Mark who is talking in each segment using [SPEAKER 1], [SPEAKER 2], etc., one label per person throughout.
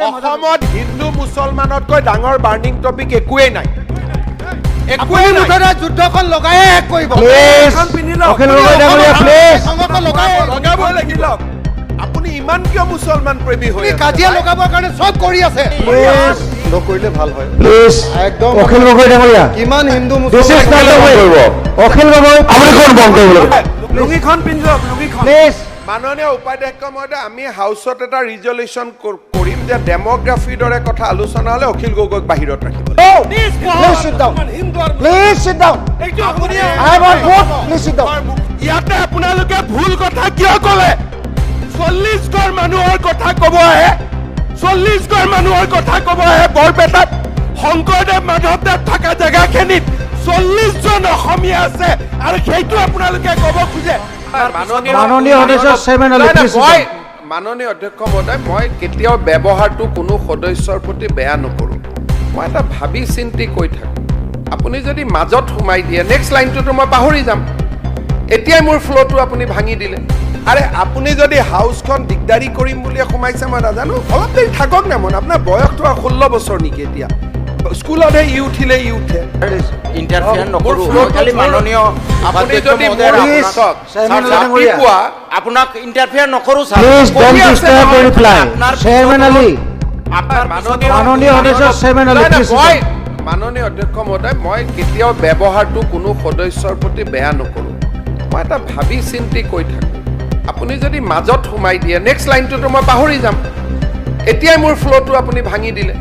[SPEAKER 1] অসমত হিন্দু মুছলমানতকৈ ডাঙৰ burning topic একোৱেই নাই, একোৱেই
[SPEAKER 2] আপুনি
[SPEAKER 1] নাই।
[SPEAKER 2] মুঠতে যুদ্ধখন লগায়ে শেষ কৰিব।
[SPEAKER 3] প্লিজ, অখিল গগৈ ডাঙৰীয়া, প্লিজ।
[SPEAKER 2] সংঘৰ্ষ লগায়ে
[SPEAKER 1] লগাবই লাগিব। আপুনি ইমান কিয় মুছলমান প্ৰেমী হৈ
[SPEAKER 2] আপুনি
[SPEAKER 1] আছে?
[SPEAKER 2] কাজিয়া লগাবৰ কাৰণে চব কৰি আছে।
[SPEAKER 3] প্লিজ।
[SPEAKER 4] বন্ধ কৰিলে ভাল হয়।
[SPEAKER 3] প্লিজ।
[SPEAKER 4] একদম।
[SPEAKER 3] অখিল গগৈ ডাঙৰীয়া,
[SPEAKER 4] কিমান Hindu
[SPEAKER 3] this is not the way. Akhil Gogoi,
[SPEAKER 5] আপুনি কোন বন্ধ কৰিব?
[SPEAKER 6] লুঙিখন পিন্ধি লওক, লুঙিখন।
[SPEAKER 3] প্লিজ।
[SPEAKER 1] মাননীয় উপাধ্যক্ষ মহোদয়, আমি হাউচত এটা ৰিজলিউশ্যন কৰিম যে ডেম'গ্ৰাফিৰ দৰে কথা আলোচনা হ'লে অখিল গগৈক বাহিৰত ৰাখিব লাগিব।
[SPEAKER 3] Please sit down, please sit down. I want vote. Please sit down.
[SPEAKER 1] ইয়াতে আপোনালোকে ভুল কথা কিয় ক'লে? 40 ঘৰ মানুহৰ কথা ক'ব আহে, 40 ঘৰ মানুহৰ কথা ক'ব আহে। বৰপেটাত শংকৰদেৱ মাধৱদেৱ থকা জেগাখিনিত 40জন অসমীয়া আছে আৰু সেইটো আপোনালোকে ক'ব খোজে।
[SPEAKER 3] মাননীয় সদস্য চেয়াৰমেন আলী,
[SPEAKER 1] নাই, নাই,
[SPEAKER 3] please sit
[SPEAKER 1] মই
[SPEAKER 3] down.
[SPEAKER 1] মাননীয় অধ্যক্ষ মহোদয়, মই কেতিয়াও ব্যৱহাৰটো কোনো সদস্যৰ প্ৰতি বেয়া নকৰোঁ। মই এটা ভাবি চিন্তি কৈ থাকোঁ। আপুনি যদি মাজত সোমাই দিয়ে, নেক্সট লাইনটোতো মই পাহৰি যাম। এতিয়াই মোৰ ফ্ল'টো আপুনি ভাঙি দিলে। আৰে, আপুনি যদি হাউচখন দিগদাৰি কৰিম বুলিয়ে সোমাইছে, মই নাজানো, অলপ দেৰি থাকক না। মন আপোনাৰ বয়সটো আৰু 16 বছৰ নেকি এতিয়া? স্কুলতহে ই উঠিলে ই উঠে।
[SPEAKER 7] ইণ্টাৰফিয়াৰ
[SPEAKER 1] মোৰ
[SPEAKER 7] নকৰোঁ।
[SPEAKER 1] ফ্ল'টো
[SPEAKER 7] মই খালি মাননীয়
[SPEAKER 1] আপুনি
[SPEAKER 7] উপাধ্যক্ষ
[SPEAKER 1] যদি
[SPEAKER 7] মহোদয়ৰ
[SPEAKER 1] মোৰ
[SPEAKER 7] আপোনাক
[SPEAKER 1] চাওক,
[SPEAKER 3] চেয়াৰমেন আলী ডাঙৰীয়া।
[SPEAKER 1] ৰাতিপুৱা
[SPEAKER 7] আপোনাক ইণ্টাৰফিয়াৰ নকৰোঁ ছাৰ।
[SPEAKER 3] প্লিজ don't
[SPEAKER 1] কৰি আছে
[SPEAKER 3] ডিষ্টাৰ্ব
[SPEAKER 1] নহয়।
[SPEAKER 3] ৰিপ্লাই।
[SPEAKER 7] আপোনাৰ
[SPEAKER 3] চেয়াৰমেন আলী।
[SPEAKER 7] আপোনাৰ
[SPEAKER 1] মাননীয়
[SPEAKER 3] মাননীয় সদস্য চেয়াৰমেন আলী,
[SPEAKER 1] নাই, নাই,
[SPEAKER 3] প্লিজ।
[SPEAKER 1] মই মাননীয় অধ্যক্ষ মহোদয়, মই কেতিয়াও ব্যৱহাৰটো কোনো সদস্যৰ প্ৰতি বেয়া নকৰোঁ। মই এটা ভাবি চিন্তি কৈ থাকোঁ। আপুনি যদি মাজত সোমাই দিয়ে, নেক্সট লাইনটোতো মই পাহৰি যাম। এতিয়াই মোৰ ফ্ল'টো আপুনি ভাঙি দিলে।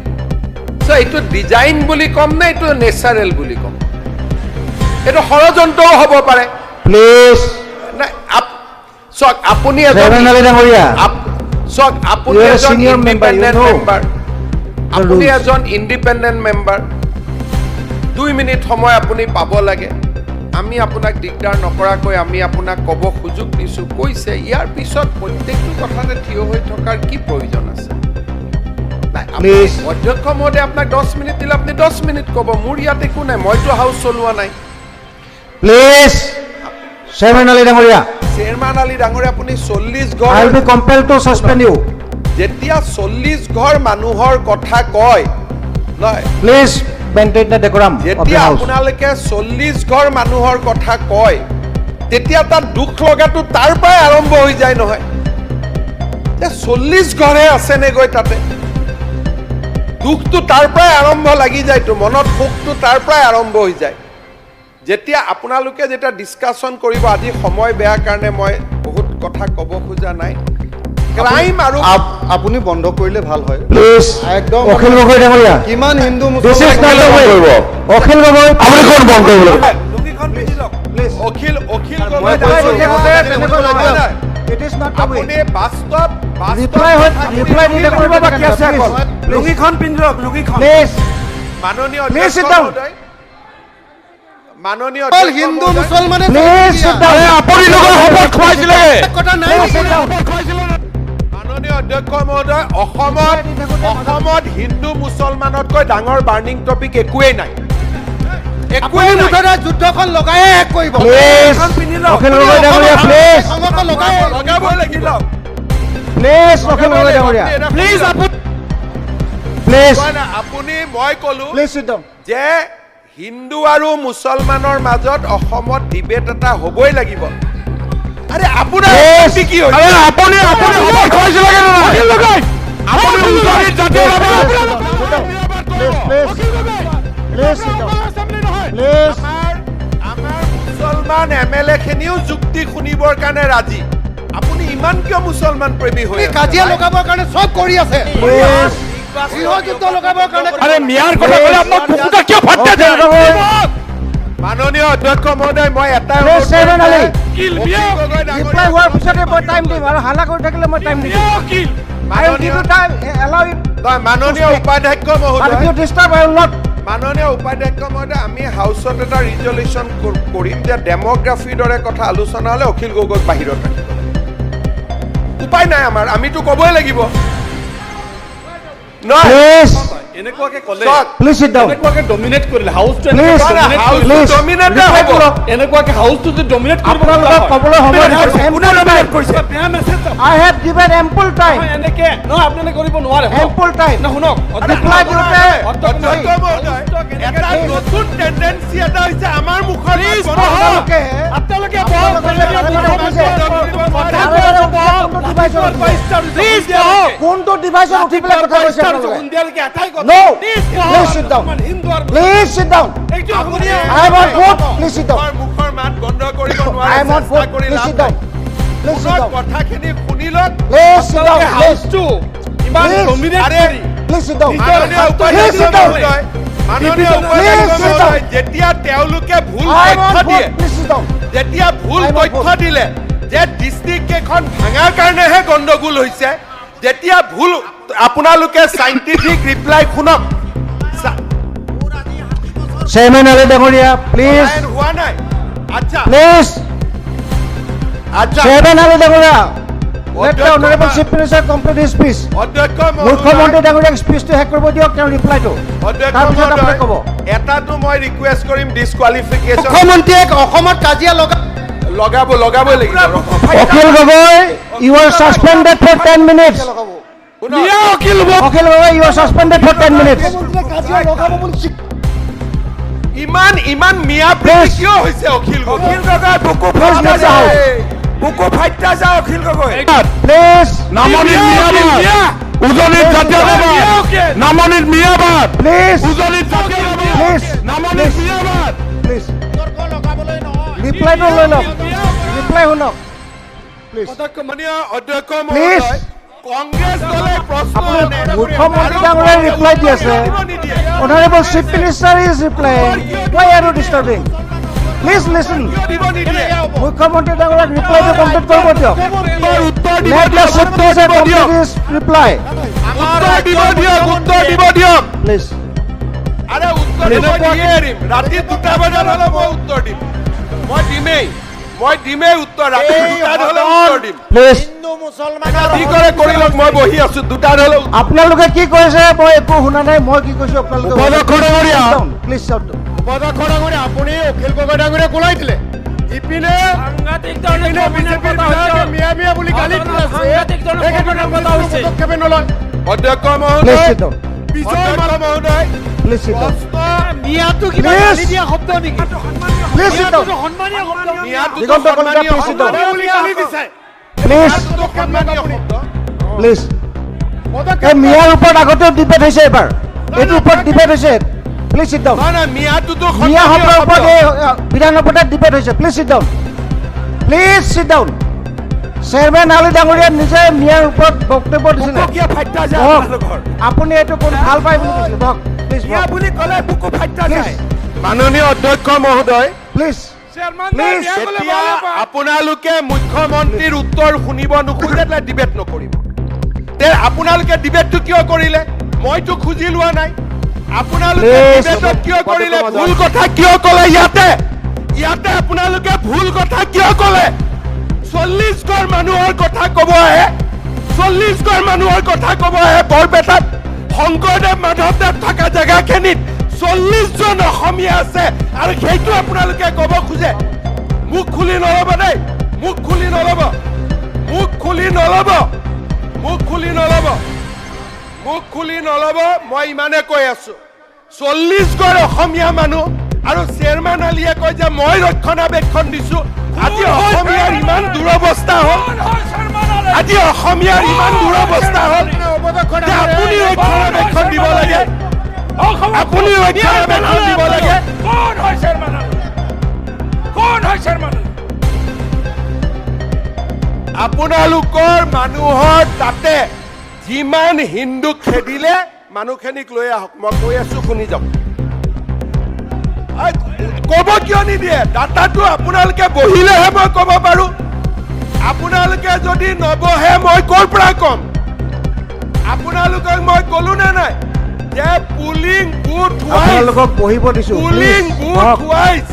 [SPEAKER 1] চ' এইটো ডিজাইন বুলি ক'ম নে এইটো নেচাৰেল বুলি ক'ম? এইটো ষড়যন্ত্ৰও হ'ব পাৰে।
[SPEAKER 3] প্লিজ।
[SPEAKER 1] নাই, চাওক, আপুনি এজন
[SPEAKER 3] চেয়াৰমেন আলী ডাঙৰীয়া,
[SPEAKER 1] চাওক, আপুনি
[SPEAKER 3] You are a
[SPEAKER 1] এজন
[SPEAKER 3] senior member, you
[SPEAKER 1] independent
[SPEAKER 3] know
[SPEAKER 1] member. আপুনি
[SPEAKER 3] rules.
[SPEAKER 1] এজন ইণ্ডিপেণ্ডেণ্ট মেম্বাৰ, 2 মিনিট সময় আপুনি পাব লাগে। আমি আপোনাক দিগদাৰ নকৰাকৈ আমি আপোনাক ক'ব সুযোগ দিছোঁ, কৈছে। ইয়াৰ পিছত প্ৰত্যেকটো কথাতে থিয় হৈ থকাৰ কি প্ৰয়োজন আছে? নাই,
[SPEAKER 3] Please.
[SPEAKER 1] অধ্যক্ষ মহোদয়, আপোনাক 10 মিনিট দিলে আপুনি 10 মিনিট ক'ব। মোৰ ইয়াত একো নাই, মইতো হাউচ চলোৱা নাই।
[SPEAKER 3] প্লিজ, চেয়াৰমেন আলী ডাঙৰীয়া।
[SPEAKER 1] চেয়াৰমেন আলী ডাঙৰীয়া, আপুনি 40 ঘৰ
[SPEAKER 3] I will be compelled to suspend you.
[SPEAKER 1] যেতিয়া 40 ঘৰ মানুহৰ কথা কয় নহয়,
[SPEAKER 3] Please maintain the decorum of the
[SPEAKER 1] যেতিয়া
[SPEAKER 3] হাউচ।
[SPEAKER 1] আপোনালোকে 40 ঘৰ মানুহৰ কথা কয়, তেতিয়া তাত দুখ লগাটো তাৰ পৰাই আৰম্ভ হৈ যায় নহয়, যে 40 ঘৰহে আছেনে গৈ তাতে। দুখটো তাৰ পৰাই আৰম্ভ লাগি যায়তো, মনত শোকটো তাৰ পৰাই আৰম্ভ হৈ যায়। যেতিয়া আপোনালোকে যেতিয়া ডিছকাশ্যন কৰিব, আজি সময় বেয়া কাৰণে মই বহুত কথা ক'ব খোজা নাই। ক্ৰাইম আৰু
[SPEAKER 4] আপুনি বন্ধ কৰিলে ভাল হয়।
[SPEAKER 3] প্লিজ।
[SPEAKER 4] একদম।
[SPEAKER 3] অখিল গগৈ ডাঙৰীয়া,
[SPEAKER 4] কিমান Hindu
[SPEAKER 3] this is not the way. Akhil Gogoi,
[SPEAKER 5] আপুনি কোন বন্ধ কৰিব?
[SPEAKER 6] লুঙিখন পিন্ধি লওক।
[SPEAKER 1] অখিল
[SPEAKER 4] মই
[SPEAKER 1] গগৈ
[SPEAKER 4] কৈছোঁ,
[SPEAKER 1] ডাঙৰীয়া,
[SPEAKER 4] নহয়।
[SPEAKER 3] It is not the way.
[SPEAKER 1] আপুনি বাস্তৱ বাস্তৱ
[SPEAKER 3] ৰিপ্লাই হৈ ৰিপ্লাই দি থাকিব
[SPEAKER 6] বাকী আছে অকল। লুঙিখন পিন্ধি লওক, লুঙিখন।
[SPEAKER 3] প্লিজ।
[SPEAKER 1] মাননীয়
[SPEAKER 3] Please sit
[SPEAKER 1] অধ্যক্ষ
[SPEAKER 3] down.
[SPEAKER 1] মহোদয়, মাননীয়
[SPEAKER 2] অকল
[SPEAKER 1] অধ্যক্ষ
[SPEAKER 2] হিন্দু
[SPEAKER 1] মহোদয়,
[SPEAKER 2] মুছলমানে
[SPEAKER 3] Please sit down.
[SPEAKER 5] আপুনি লোকৰ শপত খুৱাইছিলে।
[SPEAKER 2] কথা নাই
[SPEAKER 3] Please sit down.
[SPEAKER 1] মাননীয় অধ্যক্ষ মহোদয়, অসমত হিন্দু মুছলমানতকৈ ডাঙৰ বাৰ্ণিং টপিক একোৱেই নাই,
[SPEAKER 2] আপুনি
[SPEAKER 1] একোৱেই নাই।
[SPEAKER 2] মুঠতে যুদ্ধখন লগায়ে শেষ কৰিব।
[SPEAKER 3] প্লিজ।
[SPEAKER 6] পিন্ধি লওক।
[SPEAKER 3] অখিল গগৈ ডাঙৰীয়া, প্লিজ।
[SPEAKER 2] সংঘৰ্ষ লগায়ে
[SPEAKER 1] লগাবই লাগিব।
[SPEAKER 3] প্লিজ, অখিল গগৈ ডাঙৰীয়া।
[SPEAKER 1] প্লিজ, আপুনি
[SPEAKER 3] প্লিজ।
[SPEAKER 1] আপুনি মই ক'লো
[SPEAKER 3] Please sit down.
[SPEAKER 1] যে হিন্দু আৰু মুছলমানৰ মাজত অসমত ডিবেট এটা হ'বই লাগিব। আৰে, আপোনাৰ
[SPEAKER 3] Yes.
[SPEAKER 1] আপত্তি কি হৈছে?
[SPEAKER 5] আৰে, আপুনি শপত খুৱাইছিলে নাই? আপুনি উজনিত জাতীয়
[SPEAKER 3] Please, please, please sit down. Please.
[SPEAKER 1] আমাৰ মুছলমান এম এল এ খিনিও যুক্তি শুনিবৰ কাৰণে ৰাজি। আপুনি ইমান কিয় মুছলমান প্ৰেমী হৈ
[SPEAKER 2] আপুনি
[SPEAKER 1] আছে?
[SPEAKER 2] কাজিয়া লগাবৰ কাৰণে চব কৰি আছে।
[SPEAKER 3] প্লিজ।
[SPEAKER 2] গৃহযুদ্ধ লগাবৰ কাৰণে।
[SPEAKER 5] আৰে, মিয়াৰ কথা ক'লে আপোনাৰ বুকুটা কিয় ফাটি
[SPEAKER 3] অখিল
[SPEAKER 5] যায়?
[SPEAKER 3] গগৈ।
[SPEAKER 1] মাননীয় অধ্যক্ষ মহোদয়, মই এটাই
[SPEAKER 3] প্লিজ,
[SPEAKER 1] অনুৰোধ
[SPEAKER 3] চেয়াৰমেন আলী।
[SPEAKER 1] কৰিম। অখিল গগৈ ডাঙৰীয়া-
[SPEAKER 3] ৰিপ্লাই হোৱাৰ পিছতে মই টাইম দিম আৰু হাল্লা কৰি থাকিলে মই time নিদিম। I will give you time, allow it.
[SPEAKER 1] নহয়, মাননীয় উপাধ্যক্ষ
[SPEAKER 3] But if
[SPEAKER 1] মহোদয়,
[SPEAKER 3] you disturb, I will not.
[SPEAKER 1] মাননীয় উপাধ্যক্ষ মহোদয়, আমি হাউচত এটা ৰিজলিউশ্যন কৰিম যে ডেম'গ্ৰাফিৰ দৰে কথা আলোচনা হ'লে অখিল গগৈক বাহিৰত ৰাখিব লাগিব। উপায় নাই আমাৰ, আমিতো ক'বই লাগিব নহয়।
[SPEAKER 3] প্লিজ।
[SPEAKER 8] এনেকুৱাকে ক'লে
[SPEAKER 1] চাওক,
[SPEAKER 3] Please sit down.
[SPEAKER 8] এনেকুৱাকে ডমিনেট কৰিলে হাউচটো।
[SPEAKER 3] Please, please.
[SPEAKER 1] Dominate
[SPEAKER 3] Reply
[SPEAKER 1] হ'ব।
[SPEAKER 3] কৰক।
[SPEAKER 8] এনেকুৱাকে হাউচটো যদি ডমিনেট কৰিব
[SPEAKER 3] আপোনালোকক ক'বলৈ সময় দিছোঁ।
[SPEAKER 6] কোনে ডমিনেট কৰিছে?
[SPEAKER 8] বেয়া মেছেজ যাব।
[SPEAKER 3] I have given ample time.
[SPEAKER 8] নহয়, এনেকে নহয়, আপোনালোকে কৰিব নোৱাৰে। শুনক।
[SPEAKER 3] Ample time.
[SPEAKER 8] না, শুনক।
[SPEAKER 3] Reply দিওঁতে
[SPEAKER 1] অধ্যক্ষ মহোদয়, এটা নতুন টেণ্ডেঞ্চি এটা হৈছে আমাৰ মুখত মাত বন্ধ।
[SPEAKER 3] আপোনালোকে
[SPEAKER 8] আপোনালোকে বহক।
[SPEAKER 3] আপোনালোকে বাৰে বাৰে উঠিছে।
[SPEAKER 8] কথা
[SPEAKER 3] বাৰে বাৰে উঠিছে, কোনটো ডিভাইচত উঠিছে?
[SPEAKER 8] প্লিজ বহক।
[SPEAKER 3] কোনটো ডিভাইচত উঠি পেলাই কথা কৈছে আপোনালোকে?
[SPEAKER 8] সন্ধিয়ালৈকে এটাই কথা।
[SPEAKER 3] No.
[SPEAKER 8] Please বহক।
[SPEAKER 3] Please sit down.
[SPEAKER 8] Hindu আৰু
[SPEAKER 3] Please sit down.
[SPEAKER 8] এইটো আপুনি
[SPEAKER 3] I am on foot. Please sit down.
[SPEAKER 1] মুখৰ মুখৰ মাত বন্ধ কৰিব নোৱাৰে।
[SPEAKER 3] I am on
[SPEAKER 1] চেষ্টা
[SPEAKER 3] foot.
[SPEAKER 1] কৰি
[SPEAKER 3] Please
[SPEAKER 1] লাভ
[SPEAKER 3] sit
[SPEAKER 1] নাই।
[SPEAKER 3] down. Please sit
[SPEAKER 1] শুনক,
[SPEAKER 3] down.
[SPEAKER 1] কথাখিনি শুনি লওক।
[SPEAKER 3] Please sit down. Please.
[SPEAKER 8] হাউচটো ইমান
[SPEAKER 3] Please.
[SPEAKER 8] Dominate
[SPEAKER 1] আৰে,
[SPEAKER 8] কৰি
[SPEAKER 3] Please sit down.
[SPEAKER 1] মাননীয়
[SPEAKER 3] Please
[SPEAKER 1] উপাধ্যক্ষ
[SPEAKER 3] sit down.
[SPEAKER 1] মহোদয়, মাননীয়
[SPEAKER 3] Please
[SPEAKER 1] উপাধ্যক্ষ
[SPEAKER 3] sit down.
[SPEAKER 1] মহোদয়, যেতিয়া তেওঁলোকে ভুল
[SPEAKER 3] I am on
[SPEAKER 1] তথ্য দিয়ে,
[SPEAKER 3] foot. Please sit down.
[SPEAKER 1] যেতিয়া ভুল
[SPEAKER 3] I am on
[SPEAKER 1] তথ্য
[SPEAKER 3] foot.
[SPEAKER 1] দিলে যে ডিষ্ট্ৰিক্ট কেইখন ভাঙাৰ কাৰণেহে গণ্ডগোল হৈছে, যেতিয়া ভুল আপোনালোকে চাইণ্টিফিক ৰিপ্লাই শুনক।
[SPEAKER 3] চেয়াৰমেন আলি ডাঙৰীয়া, প্লিজ।
[SPEAKER 1] পলায়ন হোৱা নাই। আচ্ছা।
[SPEAKER 3] প্লিজ।
[SPEAKER 1] আচ্ছা।
[SPEAKER 3] চেয়াৰমেন আলি ডাঙৰীয়া, let the
[SPEAKER 1] অধ্যক্ষ
[SPEAKER 3] honorable Chief Minister complete his speech.
[SPEAKER 1] অধ্যক্ষ
[SPEAKER 3] মুখ্যমন্ত্ৰী
[SPEAKER 1] মহোদয়,
[SPEAKER 3] ডাঙৰীয়াক স্পীচটো শেষ কৰিব দিয়ক, তেওঁৰ ৰিপ্লাইটো।
[SPEAKER 1] অধ্যক্ষ
[SPEAKER 3] তাৰপিছত আপুনি
[SPEAKER 1] মহোদয়,
[SPEAKER 3] ক'ব।
[SPEAKER 1] এটাটো মই ৰিকুৱেষ্ট কৰিম, ডিছকুৱালিফিকেশ্যন
[SPEAKER 2] মুখ্যমন্ত্ৰীয়ে অসমত কাজিয়া লগা
[SPEAKER 1] লগাব লগাবই লাগিব। ৰখক।
[SPEAKER 3] Akhil Gogoi, you are suspended for 10 minutes.
[SPEAKER 2] লগাব।
[SPEAKER 1] শুনক।
[SPEAKER 5] Akhil
[SPEAKER 3] Akhil Gogoi, you are suspended for 10 minutes.
[SPEAKER 2] মুখ্যমন্ত্ৰীয়ে কাজিয়া লগাব বুলি
[SPEAKER 1] ইমান ইমান মিয়া প্ৰীতি
[SPEAKER 3] Please.
[SPEAKER 1] কিয় হৈছে অখিল গগৈ?
[SPEAKER 6] অখিল গগৈ বুকু
[SPEAKER 3] Please
[SPEAKER 6] ফাটা
[SPEAKER 3] leave the
[SPEAKER 6] যায়।
[SPEAKER 3] house.
[SPEAKER 6] বুকু ফাইটা যায় অখিল গগৈ।
[SPEAKER 3] প্লিজ।
[SPEAKER 5] নামনিত মিয়াবাদ, উজনিত জাতীয়তাবাদ। নামনিত মিয়াবাদ,
[SPEAKER 3] প্লিজ।
[SPEAKER 5] উজনিত জাতীয়তাবাদ।
[SPEAKER 3] Please.
[SPEAKER 5] নামনিত মিয়াবাদ।
[SPEAKER 3] প্লিজ, ৰিপ্লাইটো লৈ লওক। ৰিপ্লাই শুনক, প্লিজ।
[SPEAKER 1] মাননীয় অধ্যক্ষ
[SPEAKER 3] Please.
[SPEAKER 1] মহোদয়, কংগ্ৰেছ দলে প্ৰশ্ন
[SPEAKER 3] আপুনি
[SPEAKER 1] আনে
[SPEAKER 3] মুখ্যমন্ত্ৰী
[SPEAKER 1] আৰু
[SPEAKER 3] ডাঙৰীয়াই ৰিপ্লাই দি আছে।
[SPEAKER 1] দিব নিদিয়ে।
[SPEAKER 3] Honorable Chief Minister is replying. Why are you disturbing? Please listen.
[SPEAKER 1] কিয় দিব নিদিয়ে?
[SPEAKER 3] মুখ্যমন্ত্ৰী ডাঙৰীয়াক ৰিপ্লাইটো কমপ্লিট কৰিব দিয়ক।
[SPEAKER 5] উত্তৰ দিব
[SPEAKER 3] Let the
[SPEAKER 5] দিয়ক।
[SPEAKER 3] Chief Minister
[SPEAKER 5] উত্তৰ দিব
[SPEAKER 3] complete
[SPEAKER 5] দিয়ক।
[SPEAKER 3] his reply.
[SPEAKER 1] উত্তৰ দিব দিয়ক, উত্তৰ দিব দিয়ক।
[SPEAKER 3] Please.
[SPEAKER 1] আৰে, উত্তৰ দিব দিয়ে এৰিম। ৰাতি 2টা বজাত হ'লেও মই উত্তৰ দিম। মই দিমেই, মই দিমেই উত্তৰ। ৰাতি 2টাত হ'লেও উত্তৰ দিম।
[SPEAKER 3] Please.
[SPEAKER 7] Hindu মুছলমানৰ
[SPEAKER 1] যি কৰে কৰি লওক, মই বহি আছো। 2টাত হ'লেও
[SPEAKER 3] আপোনালোকে কি কৈছে মই একো শুনা নাই। মই কি কৈছো আপোনালোকে
[SPEAKER 5] উপাধ্যক্ষ ডাঙৰীয়া।
[SPEAKER 3] প্লিজ।
[SPEAKER 2] উপাধ্যক্ষ ডাঙৰীয়া, আপুনি অখিল গগৈ ডাঙৰীয়া কোলাই দিলে। ইপিনে
[SPEAKER 8] সাংঘাতিক ধৰণে
[SPEAKER 2] ইপিনে বিজেপিৰ বিধায়কে মিয়া মিয়া বুলি গালি দি আছে,
[SPEAKER 8] সাংঘাতিক ধৰণে
[SPEAKER 2] তেখেতে
[SPEAKER 8] কথা হৈছে।
[SPEAKER 2] পদক্ষেপে নলয়।
[SPEAKER 1] অধ্যক্ষ
[SPEAKER 3] প্লিজ
[SPEAKER 1] মহোদয়,
[SPEAKER 3] sit down.
[SPEAKER 1] অধ্যক্ষ মহোদয়,
[SPEAKER 3] Please sit down.
[SPEAKER 1] প্ৰশ্ন
[SPEAKER 6] মিয়াটো কিবা
[SPEAKER 3] Please.
[SPEAKER 6] গালি দিয়া শব্দ নেকি?
[SPEAKER 3] Please sit down.
[SPEAKER 6] সন্মানীয় শব্দ।
[SPEAKER 1] মিয়াটোতো
[SPEAKER 3] দিগন্ত কলিতা,
[SPEAKER 1] সন্মানীয়
[SPEAKER 3] please sit down.
[SPEAKER 1] শব্দ।
[SPEAKER 2] মিয়া বুলি গালি দিছে।
[SPEAKER 3] প্লিজ।
[SPEAKER 1] মিয়াটোতো সন্মানীয় শব্দ।
[SPEAKER 3] প্লিজ।
[SPEAKER 2] পদক্ষেপ
[SPEAKER 3] এই মিয়াৰ ওপৰত আগতেও ডিবেট হৈছে, এবাৰ এইটোৰ ওপৰত ডিবেট হৈছে। Please sit down.
[SPEAKER 1] নহয় নহয়, মিয়াটোতো
[SPEAKER 3] মিয়া
[SPEAKER 1] সন্মানীয়
[SPEAKER 3] শব্দৰ
[SPEAKER 1] শব্দ।
[SPEAKER 3] ওপৰত এই বিধান সভাত ডিবেট হৈছে। Please sit down, please sit down. Chairman Ali ডাঙৰীয়া নিজে মিয়াৰ ওপৰত বক্তব্য দিছিলে।
[SPEAKER 6] বুকু কিয় ফাইটা যায়
[SPEAKER 3] বহক।
[SPEAKER 6] আপোনালোকৰ?
[SPEAKER 3] আপুনি এইটো কোন ভাল পায় বুলি কৈছিলে। বহক প্লিজ।
[SPEAKER 6] মিয়া বুলি ক'লে বুকু ফাইটা
[SPEAKER 3] প্লিজ।
[SPEAKER 6] যায়।
[SPEAKER 1] মাননীয় অধ্যক্ষ মহোদয়,
[SPEAKER 3] প্লিজ, প্লিজ।
[SPEAKER 1] যেতিয়া আপোনালোকে মুখ্যমন্ত্ৰীৰ উত্তৰ শুনিব নোখোজে, তেতিয়া ডিবেট নকৰিব। তে আপোনালোকে ডিবেটটো কিয় কৰিলে? মইতো খুজি লোৱা নাই। আপোনালোকে
[SPEAKER 3] Please.
[SPEAKER 1] ডিবেটত কিয় কৰিলে? ভুল কথা কিয় ক'লে ইয়াতে? ইয়াতে আপোনালোকে ভুল কথা কিয় ক'লে? 40 ঘৰ মানুহৰ কথা ক'ব আহে, 40 ঘৰ মানুহৰ কথা ক'ব আহে। বৰপেটাত শংকৰদেৱ মাধৱদেৱ থকা জেগাখিনিত 40জন অসমীয়া আছে আৰু সেইটো আপোনালোকে ক'ব খোজে। মুখ খুলি নল'ব দেই, মুখ খুলি নল'ব, মুখ খুলি নল'ব, মুখ খুলি নল'ব, মুখ খুলি নল'ব। মই ইমানে কৈ আছো, 40 ঘৰ অসমীয়া মানুহ আৰু চেয়াৰমেন আলীয়ে কয় যে মই ৰক্ষণাবেক্ষণ দিছো। আজি অসমীয়াৰ ইমান দুৰৱস্থা হ'ল, আজি অসমীয়াৰ ইমান দুৰৱস্থা হ'ল যে আপুনি ৰক্ষণাবেক্ষণ দিব লাগে, আপুনি ৰক্ষণাবেক্ষণ দিব লাগে।
[SPEAKER 8] কোন হয় চেয়াৰমেন আলী? কোন হয় চেয়াৰমেন আলী?
[SPEAKER 1] আপোনালোকৰ মানুহৰ তাতে যিমান হিন্দুক খেদিলে, মানুহখিনিক লৈ আহক। মই কৈ আছো, শুনি যাওক। আই, ক'ব কিয় নিদিয়ে? ডাটাটো আপোনালোকে বহিলেহে মই ক'ব পাৰো। আপোনালোকে যদি নবহে, মই ক'ৰ পৰা ক'ম? আপোনালোকক মই ক'লো নে নাই যে পুলিং বুথ ৱাইজ
[SPEAKER 3] আপোনালোকক বহিব দিছো।
[SPEAKER 1] পুলিং
[SPEAKER 3] Please,
[SPEAKER 1] booth
[SPEAKER 3] বহক।
[SPEAKER 1] ৱাইজ,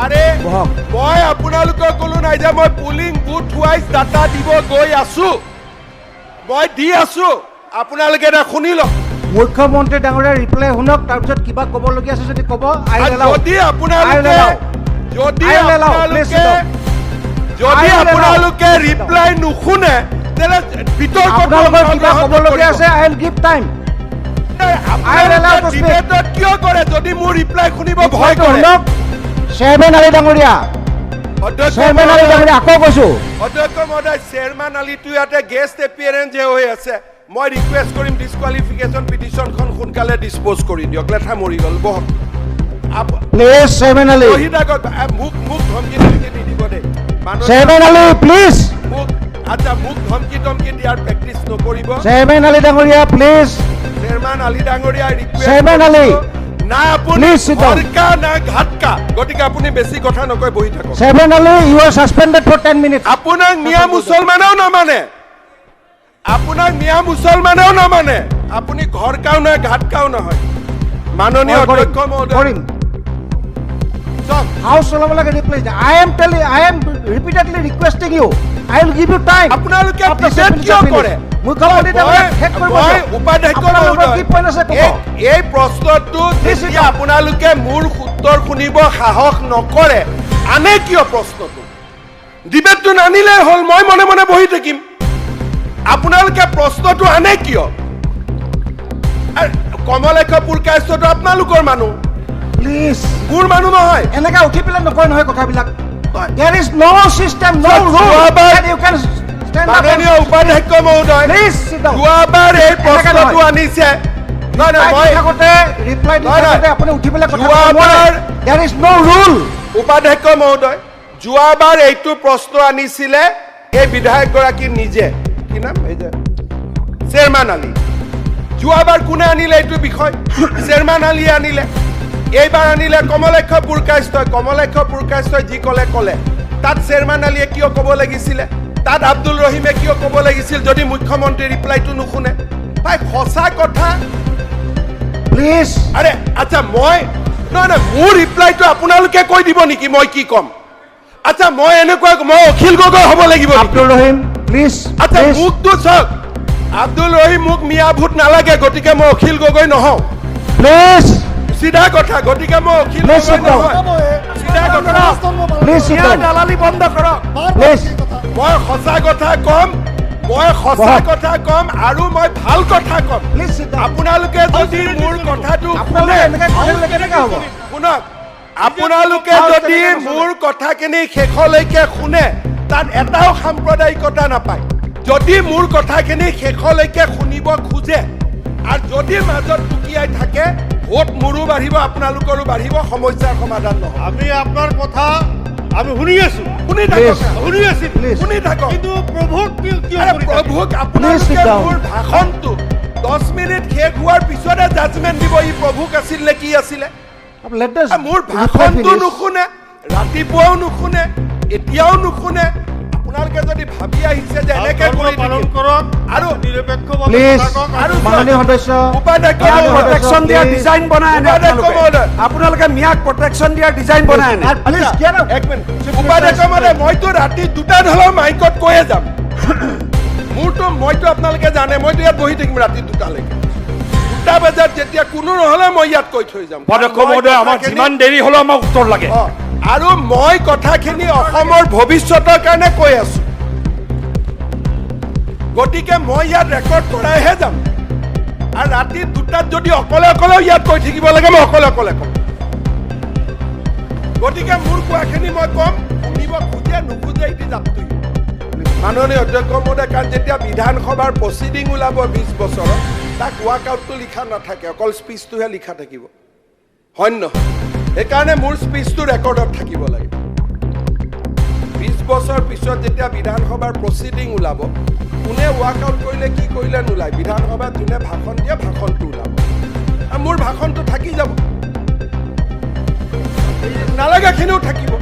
[SPEAKER 1] আৰে,
[SPEAKER 3] বহক।
[SPEAKER 1] মই আপোনালোকক ক'লো নাই যে মই পুলিং বুথ ৱাইজ ডাটা দিব গৈ আছো? মই দি আছো, আপোনালোকে এটা শুনি লওক।
[SPEAKER 3] মুখ্যমন্ত্ৰী ডাঙৰীয়াৰ ৰিপ্লাই শুনক, তাৰপিছত কিবা ক'বলগীয়া আছে যদি ক'ব। আই
[SPEAKER 1] আৰু
[SPEAKER 3] এলাউ,
[SPEAKER 1] যদি
[SPEAKER 3] I
[SPEAKER 1] আপোনালোকে
[SPEAKER 3] allow.
[SPEAKER 1] যদি
[SPEAKER 3] I will allow. Please sit
[SPEAKER 1] আপোনালোকে
[SPEAKER 3] down.
[SPEAKER 1] যদি
[SPEAKER 3] I will allow.
[SPEAKER 1] আপোনালোকে
[SPEAKER 3] Please sit down.
[SPEAKER 1] Reply নুশুনে, তেনে বিতৰ্কটো
[SPEAKER 3] আপোনালোকৰ কিবা
[SPEAKER 1] অংশগ্ৰহণ
[SPEAKER 3] ক'বলগীয়া
[SPEAKER 1] নকৰিব।
[SPEAKER 3] আছে, I will give time. I will allow
[SPEAKER 1] আপোনালোকে
[SPEAKER 3] to speak.
[SPEAKER 1] ডিবেটত কিয় কৰে যদি মোৰ ৰিপ্লাই শুনিব ভয়
[SPEAKER 3] ৰিপ্লাইটো
[SPEAKER 1] কৰে?
[SPEAKER 3] শুনক। চেয়াৰমেন আলী ডাঙৰীয়া,
[SPEAKER 1] অধ্যক্ষ
[SPEAKER 3] চেয়াৰমেন আলী
[SPEAKER 1] মহোদয়,
[SPEAKER 3] ডাঙৰীয়া, আকৌ কৈছো।
[SPEAKER 1] অধ্যক্ষ মহোদয়, চেয়াৰমেন আলীটো ইয়াতে গেষ্ট এপিয়াৰেঞ্চ হৈ আছে। মই ৰিকুৱেষ্ট কৰিম, ডিছকুৱালিফিকেশ্যন পিটিশ্যনখন সোনকালে ডিছপ'জ কৰি দিয়ক। লেঠা মৰি গ'ল, বহক।
[SPEAKER 3] প্লিজ চেয়াৰমেন আলী,
[SPEAKER 1] বহি থাকক। মোক ধমকি ধমকি নিদিব দেই মাননীয়।
[SPEAKER 3] Chairman Ali, please.
[SPEAKER 1] মোক, আচ্ছা, মোক ধমকি ধমকি দিয়াৰ প্ৰেক্টিচ নকৰিব।
[SPEAKER 3] চেয়াৰমেন আলী ডাঙৰীয়া, প্লিজ।
[SPEAKER 1] চেয়াৰমেন আলী ডাঙৰীয়া, ৰিকুৱেষ্ট
[SPEAKER 3] চেয়াৰমেন আলী,
[SPEAKER 1] না আপুনি
[SPEAKER 3] please sit down.
[SPEAKER 1] ঘৰকা না ঘাটকা, গতিকে আপুনি বেছি কথা নকয়, বহি থাকক।
[SPEAKER 3] Chairman Ali, you are suspended for 10 minutes.
[SPEAKER 1] আপোনাক মিয়া মুছলমানেও নামানে, আপোনাক মিয়া মুছলমানেও নামানে। আপুনি ঘৰকাও নহয়, ঘাটকাও নহয়। মাননীয় অধ্যক্ষ মহোদয়,
[SPEAKER 3] কৰিম।
[SPEAKER 1] চাওক,
[SPEAKER 3] হাউচ চলাব লাগে, reply. I am telling, I am repeatedly requesting you. I will give you time.
[SPEAKER 1] আপোনালোকে ডিবেট কিয় কৰে?
[SPEAKER 3] মুখ্যমন্ত্ৰী ডাঙৰীয়া, শেষ কৰিব
[SPEAKER 1] মই
[SPEAKER 3] দিয়ক।
[SPEAKER 1] উপাধ্যক্ষ
[SPEAKER 3] আপোনালোকৰ
[SPEAKER 1] মহোদয়,
[SPEAKER 3] কি পইণ্ট আছে ক'ব।
[SPEAKER 1] এই প্ৰশ্নটো
[SPEAKER 3] Please sit
[SPEAKER 1] যেতিয়া
[SPEAKER 3] down.
[SPEAKER 1] আপোনালোকে মোৰ উত্তৰ শুনিব সাহস নকৰে, আনে কিয় প্ৰশ্নটো? ডিবেটটো নানিলেই হ'ল, মই মনে মনে বহি থাকিম। আপোনালোকে প্ৰশ্নটো আনে কিয়? আৰু কমলেক্ষ পুৰকায়স্থটো আপোনালোকৰ মানুহ,
[SPEAKER 3] প্লিজ।
[SPEAKER 1] মোৰ মানুহ নহয়।
[SPEAKER 3] এনেকে উঠি পেলাই নকয় নহয় কথাবিলাক। There is no system, no rule
[SPEAKER 1] যোৱাবাৰ
[SPEAKER 3] you can stand up.
[SPEAKER 1] মাননীয় উপাধ্যক্ষ মহোদয়,
[SPEAKER 3] please sit down.
[SPEAKER 1] যোৱাবাৰ এই
[SPEAKER 3] এনেকে
[SPEAKER 1] প্ৰশ্নটো
[SPEAKER 3] নহয়।
[SPEAKER 1] আনিছে, নহয় নহয়, মই
[SPEAKER 3] থাকোতে, ৰিপ্লাই দি
[SPEAKER 1] নহয়, নহয়।
[SPEAKER 3] থাকোতে আপুনি উঠি পেলাই কথা ক'ব
[SPEAKER 1] যোৱাবাৰ
[SPEAKER 3] নোৱাৰে। There is no rule.
[SPEAKER 1] উপাধ্যক্ষ মহোদয়, যোৱাবাৰ এইটো প্ৰশ্ন আনিছিলে এই বিধায়কগৰাকী নিজে, কি নাম, এই যে শ্বেৰমান আলী। যোৱাবাৰ কোনে আনিলে এইটো বিষয়? শ্বেৰমান আলীয়ে আনিলে। এইবাৰ আনিলে কমলাক্ষ পুৰকায়স্থই। কমলাক্ষ পুৰকায়স্থই যি ক'লে ক'লে, তাত শ্বেৰমান আলীয়ে কিয় ক'ব লাগিছিলে? তাত আব্দুল ৰহিমে কিয় ক'ব লাগিছিল যদি মুখ্যমন্ত্ৰীৰ ৰিপ্লাইটো নুশুনে? ভাই, সঁচা কথা।
[SPEAKER 3] প্লিজ।
[SPEAKER 1] আৰে আচ্ছা, মই, নহয় নহয়, মোৰ ৰিপ্লাইটো আপোনালোকে কৈ দিব নেকি মই কি ক'ম? আচ্ছা, মই এনেকুৱা, মই অখিল গগৈ হ'ব লাগিব নেকি?
[SPEAKER 3] আব্দুল ৰহিম, প্লিজ।
[SPEAKER 1] আচ্ছা, মোকতো চাওক, আব্দুল ৰহিম, মোক মিয়া ভোট নালাগে, গতিকে মই অখিল গগৈ নহওঁ।
[SPEAKER 3] প্লিজ।
[SPEAKER 1] চিধা কথা, গতিকে মই Akhil
[SPEAKER 3] Please
[SPEAKER 1] Gogoi
[SPEAKER 3] sit down.
[SPEAKER 1] নহয়। চিধা কথা।
[SPEAKER 3] Please sit
[SPEAKER 8] মিয়াৰ
[SPEAKER 3] ডাউন।
[SPEAKER 8] দালালি বন্ধ কৰক।
[SPEAKER 3] প্লিজ।
[SPEAKER 1] মই সঁচা কথা কম, মই সঁচা
[SPEAKER 3] বহক।
[SPEAKER 1] কথা কম আৰু মই ভাল কথা কম।
[SPEAKER 3] Please sit down.
[SPEAKER 1] আপোনালোকে যদি মোৰ কথাটো
[SPEAKER 3] আপোনালোকে
[SPEAKER 1] শুনে,
[SPEAKER 3] এনেকে কৰিলে কেনেকে হ'ব?
[SPEAKER 1] শুনক, আপোনালোকে
[SPEAKER 3] আৰু
[SPEAKER 1] যদি
[SPEAKER 3] তেনেকে নচলে।
[SPEAKER 1] মোৰ কথাখিনি শেষলৈকে শুনে, তাত এটাও সাম্প্ৰদায়িকতা নাপায়। যদি মোৰ কথাখিনি শেষলৈকে শুনিব খোজে আৰু যদি মাজত টুকিয়াই থাকে, ভোট মোৰো বাঢ়িব, আপোনালোকৰো বাঢ়িব, সমস্যাৰ সমাধান নহয়।
[SPEAKER 2] আমি আপোনাৰ কথা আমি শুনি আছো।
[SPEAKER 1] শুনি থাকক।
[SPEAKER 3] Please.
[SPEAKER 2] শুনি আছো।
[SPEAKER 3] Please.
[SPEAKER 1] শুনি থাকক।
[SPEAKER 2] কিন্তু প্ৰভুক কিয় কিয়
[SPEAKER 1] আৰে
[SPEAKER 2] কৰি থাকে?
[SPEAKER 1] প্ৰভুক
[SPEAKER 3] sit
[SPEAKER 1] আপোনালোকে
[SPEAKER 3] down.
[SPEAKER 1] মোৰ ভাষণটো 10 মিনিট শেষ হোৱাৰ পিছতহে জাজমেণ্ট দিব, ই প্ৰভুক আছিল নে কি আছিলে।
[SPEAKER 3] Let the
[SPEAKER 1] মোৰ ভাষণটো নুশুনে, ৰাতিপুৱাও নুশুনে, এতিয়াও নুশুনে। আপোনালোকে যদি ভাবি আহিছে যে এনেকে
[SPEAKER 2] ধৰ্ম
[SPEAKER 1] কৰি
[SPEAKER 2] পালন
[SPEAKER 1] থাকিম,
[SPEAKER 2] কৰক
[SPEAKER 1] আৰু
[SPEAKER 2] নিৰপেক্ষভাৱে
[SPEAKER 3] প্লিজ।
[SPEAKER 2] থাকক।
[SPEAKER 1] আৰু
[SPEAKER 3] মাননীয় সদস্য,
[SPEAKER 1] উপাধ্যক্ষ
[SPEAKER 8] মিয়াক
[SPEAKER 1] মহোদয়,
[SPEAKER 8] প্ৰটেকশ্যন দিয়াৰ
[SPEAKER 3] Please.
[SPEAKER 8] Design বনাই আনে
[SPEAKER 1] উপাধ্যক্ষ
[SPEAKER 8] আপোনালোকে।
[SPEAKER 1] মহোদয়।
[SPEAKER 8] আপোনালোকে মিয়াক প্ৰটেকশ্যন দিয়াৰ ডিজাইন বনাই আনে।
[SPEAKER 3] Please, get out.
[SPEAKER 1] এক মিনিট, উপাধ্যক্ষ মহোদয়, মইতো ৰাতি 2টাত হ'লেও মাইকত কৈয়ে যাম। মোৰতো, মইতো, আপোনালোকে জানে, মইতো ইয়াত বহি থাকিম ৰাতি 2টালৈকে। 2টা বজাত যেতিয়া কোনো নহ'লে মই ইয়াত কৈ থৈ যাম।
[SPEAKER 5] উপাধ্যক্ষ
[SPEAKER 1] মই
[SPEAKER 5] মহোদয়, আমাক যিমান দেৰি হ'লেও আমাক উত্তৰ লাগে।
[SPEAKER 1] আৰু মই কথাখিনি অসমৰ ভৱিষ্যতৰ কাৰণে কৈ আছো, গতিকে মই ইয়াত ৰেকৰ্ড কৰাইহে যাম। আৰু ৰাতি 2টাত যদি অকলে অকলেও ইয়াত কৈ থাকিব লাগে, মই অকলে অকলে ক'ম। গতিকে মোৰ কোৱাখিনি মই ক'ম, শুনিব খোজে নোখোজে it is up to you. মাননীয় অধ্যক্ষ মহোদয়, কাৰণ যেতিয়া বিধানসভাৰ প্ৰচিডিং ওলাব 20 বছৰত, তাক ৱাক আউটটো লিখা নাথাকে, অকল স্পীচটোহে লিখা থাকিব, হয় নে নহয়? সেইকাৰণে মোৰ স্পীচটো ৰেকৰ্ডত থাকিব লাগে। 20 বছৰ পিছত যেতিয়া বিধানসভাৰ প্ৰচিডিং ওলাব, কোনে ৱাক আউট কৰিলে কি কৰিলে নোলায়। বিধানসভাত যোনে ভাষণ দিয়ে ভাষণটো ওলাব আৰু মোৰ ভাষণটো থাকি যাব, নালাগাখিনিও থাকিব।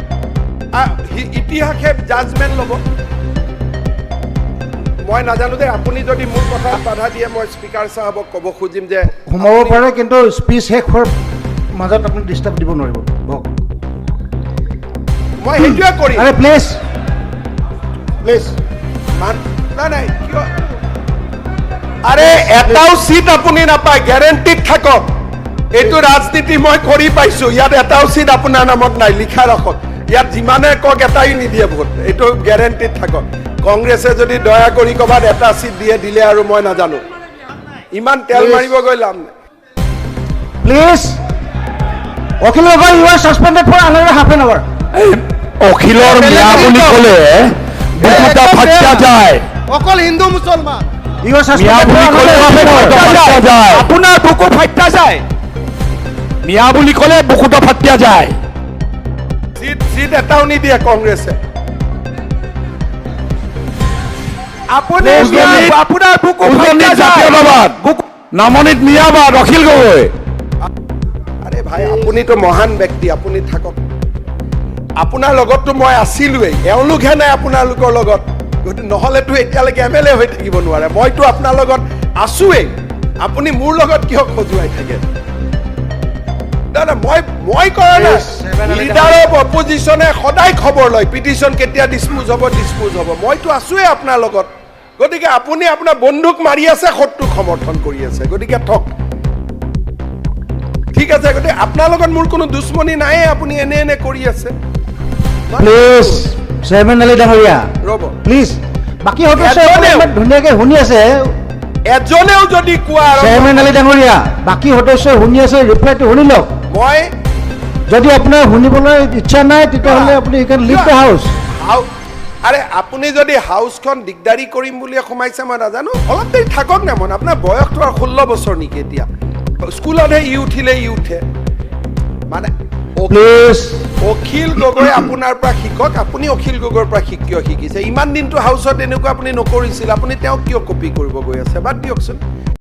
[SPEAKER 1] ইতিহাসে জাজমেণ্ট ল'ব। মই নাজানো যে আপুনি যদি মোৰ কথাত বাধা দিয়ে, মই স্পীকাৰ চাহাবক ক'ব খুজিম যে
[SPEAKER 3] সোমাব পাৰে, কিন্তু স্পীচ শেষ হোৱাৰ মাজত আপুনি ডিষ্টাৰ্ব দিব নোৱাৰিব। বহক।
[SPEAKER 1] মই সেইটোৱে কৰিম।
[SPEAKER 3] আৰে প্লিজ, প্লিজ।
[SPEAKER 1] নাই নাই, কিয়? আৰে, এটাও চিট আপুনি নাপায়, গেৰেণ্টিত থাকক। এইটো ৰাজনীতি মই কৰি পাইছো। ইয়াত এটাও চিট আপোনাৰ নামত নাই, লিখা ৰাখক। ইয়াত যিমানে কওক, এটাই নিদিয়ে ভোট, এইটো গেৰেণ্টিত থাকক। কংগ্ৰেছে যদি দয়া কৰি ক'ৰবাত এটা চিট দিয়ে দিলে আৰু মই নাজানো। ইমান তেল
[SPEAKER 3] Please.
[SPEAKER 1] মাৰিব গৈ লাভ নাই।
[SPEAKER 3] Please, Akhil Gogoi, you are suspended for another half an hour.
[SPEAKER 5] অখিলৰ মিয়া বুলি ক'লে বুকুটা ফাটিয়া যায়।
[SPEAKER 2] অকল হিন্দু মুছলমান।
[SPEAKER 3] You are
[SPEAKER 5] মিয়া
[SPEAKER 3] ছাছপেণ্ডেড
[SPEAKER 5] বুলি
[SPEAKER 3] ফৰ
[SPEAKER 5] ক'লে
[SPEAKER 3] আনাদাৰ হাফ এন
[SPEAKER 5] বুকুটা
[SPEAKER 3] আৱাৰ।
[SPEAKER 5] ফাটিয়া যায়।
[SPEAKER 6] আপোনাৰ বুকু ফাইটা যায়।
[SPEAKER 5] মিয়া বুলি ক'লে বুকুটা ফাটিয়া যায়।
[SPEAKER 1] চিট এটাও নিদিয়ে কংগ্ৰেছে।
[SPEAKER 6] আপুনি আপোনাৰ বুকু
[SPEAKER 5] উজনিত
[SPEAKER 6] ফাইটা যায়।
[SPEAKER 5] জাতীয়তাবাদ, নামনিত মিয়াবাদ। অখিল গগৈ।
[SPEAKER 1] আৰে ভাই, আপুনিতো মহান ব্যক্তি, আপুনি থাকক। আপোনাৰ লগততো মই আছিলোৱেই, এওঁলোকহে নাই আপোনালোকৰ লগত। গতিকে নহ'লেতো এতিয়ালৈকে এম এল এ হৈ থাকিব নোৱাৰে। মইতো আপোনাৰ লগত আছোৱেই, আপুনি মোৰ লগত কিয় খজুৱাই থাকে? নাই নাই, মই কৰা নাই। লিডাৰ অফ অপজিশ্যনে সদায় খবৰ লয়, পিটিশ্যন কেতিয়া ডিছপ'জ হ'ব, ডিছপ'জ হ'ব। মইতো আছোৱেই আপোনাৰ লগত। গতিকে আপুনি আপোনাৰ বন্ধুক মাৰি আছে, শত্ৰুক সমৰ্থন কৰি আছে, গতিকে থক। ঠিক আছে। গতিকে আপোনাৰ লগত মোৰ কোনো দুশ্মনী নাইয়ে, আপুনি এনে এনে কৰি আছে।
[SPEAKER 3] প্লিজ, চেয়াৰমেন আলী ডাঙৰীয়া।
[SPEAKER 1] ৰ'ব।
[SPEAKER 3] প্লিজ, বাকী সদস্যসকলে ইমান ধুনীয়াকে শুনি আছে।
[SPEAKER 1] এজনেও যদি কোৱা আৰম্ভ
[SPEAKER 3] চেয়াৰমেন আলী ডাঙৰীয়া, বাকী সদস্যই শুনি আছে, ৰিপ্লাইটো শুনি লওক।
[SPEAKER 1] মই
[SPEAKER 3] যদি আপোনাৰ শুনিবলৈ ইচ্ছা নাই, তেতিয়াহ'লে আপুনি you can leave the house.
[SPEAKER 1] আৰে, আপুনি যদি হাউচখন দিগদাৰি কৰিম বুলি সোমাইছে, মই নাজানো, অলপ দেৰি থাকক না। মন আপোনাৰ বয়সটো আৰু 16 বছৰ নেকি এতিয়া? স্কুলতহে ই উঠিলে ই উঠে মানে।
[SPEAKER 3] প্লিজ।
[SPEAKER 1] অখিল গগৈ আপোনাৰ পৰা শিকক। আপুনি অখিল গগৈৰ পৰা কিয় শিকিছে? ইমান দিনটো হাউচত এনেকুৱা আপুনি নকৰিছিল, আপুনি তেওঁক কিয় কপি কৰিব গৈ আছে? বাদ দিয়কচোন।